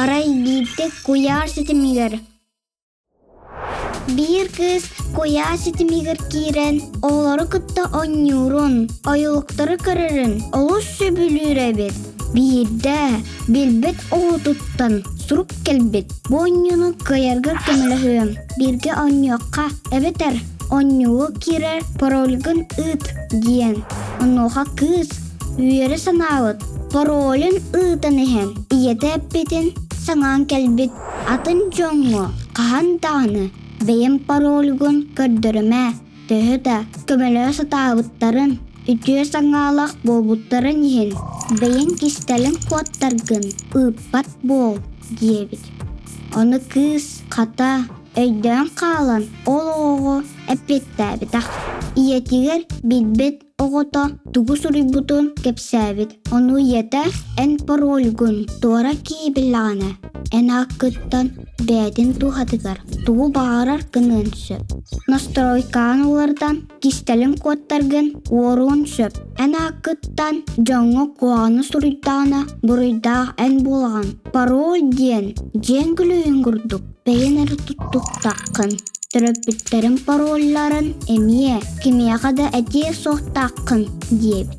Арай биирдэ куйаар ситимигэр Биир кыыс куйаар ситимигэр киирэн оҕолору кытта оонньуурун, ойуулуктары көрөрүн олус сөбүлүүр эбит. Биирдэ билбэт оҕотуттан сурук кэлбит: «Бу оонньууну кыайаргар көмөлөһүөм, бииргэ оонньуохха эбэтэр оонньууга киирэр парольгун ыыт» диэн. Онуоха кыыс үөрэ санаабыт, паролун ыытан иһэн ийэтэ эппитин саҥаан кэлбит: «Атын дьоҥҥо хаһан даҕаны бэйэм парольгун көрдөрүмэ, төһө да көмөлөһө сатаабыттарын, үтүө санаалаах буолбуттарын иһин бэйэҥ кистэлэҥ куоттаргын ыыппат буол» диэбит. Ону кыыс, хата, өйдөөн хаалан ол оҕоҕо эппиэттээбэтэх. Ийэтигэр билбэт оҕото тугу суруйбутун кэпсээбит. Ону ийэтэ эн парольгун туора киирбиллэҕинэ, эн ааккыттан бэйэтин туһатыгар тугу баҕарар гыныан сөп. Настройкаҕын уларытан кистэлэҥ куоттаргын уоруон сөп. Эн ааккыттан дьоҥҥо куһаҕаны суруйдаҕына буруйдаах эн буолаҕын. Пароль диэн дьиэҥ күлүүһүн курдук бэйэн эрэ туттуохтааххын. Төрөппүттэрим паролларын эмиэ кимиэхэ да этиэ суохтааххын диэбит.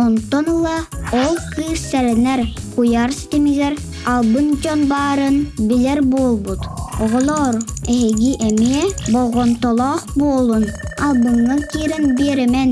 Онтон ыла ол кыыс сэрэнэр, куйаар ситимигэр албын дьон баарын билэр буолбут. Оҕолоор, эһиги эмиэ болҕомтолоох буолун, албыҥҥа киирэн биэримэн.